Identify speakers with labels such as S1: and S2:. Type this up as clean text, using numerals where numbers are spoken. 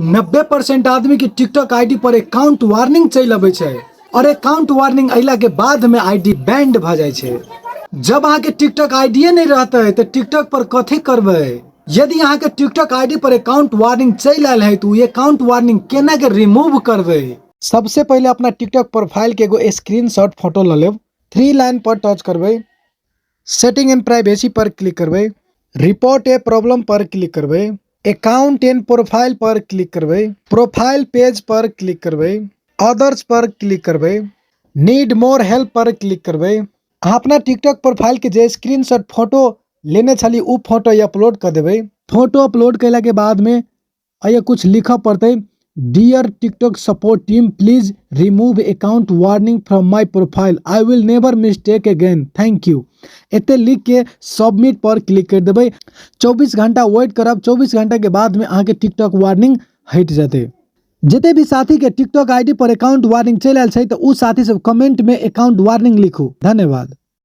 S1: 90% आदमी के TikTok ID पर account warning चलि अबै छै और अकाउंट वार्निंग अयला के बाद में आईडी बैंड भऽ जाइ छै। जब अहाँके टिकटॉक आईडीए नहि रहतै तऽ टिकटॉक पर कथी करबै? यदि अहाँके टिकटॉक आईडी पर अकाउंट वार्निंग चलि आयल है तऽ ओ अकाउंट वार्निंग केना के रिमूव करबै? सबसे पहिले अपना टिकटॉक प्रोफाइल के एगो स्क्रीनशॉट फोटो लऽ लेब, 3 लाइन पर टच करबै, सेटिंग एंड प्राइवेसी पर क्लिक करबै, रिपोर्ट ए प्रॉब्लम पर क्लिक करबै, अकाउंट एंड प्रोफाइल पर क्लिक करबै, प्रोफाइल पेज पर क्लिक करबै, अदर्स पर क्लिक करबै, नीड मोर हेल्प पर क्लिक करबै। अहाँ अपना टिकटॉक प्रोफाइल के जे स्क्रीनशॉट फोटो लेने छली ओ फोटो अपलोड कऽ देबै। फोटो अपलोड कयला के बाद में एहिमे कुछ लिखऽ पड़तै, dear TikTok support team please remove account warning from my profile, I will never mistake again, thank you. एते लिख के सबमिट पर क्लिक कर देबै। 24 घंटा वेट करब, 24 घंटा के बाद में अहाँके टिकटॉक वार्निंग हटि जेतै। जते भी साथी के टिकटॉक आईडी पर अकाउंट वार्निंग चलि आयल छै तऽ ओ साथी सब कमेंट में अकाउंट वार्निंग लिखू। धन्यवाद।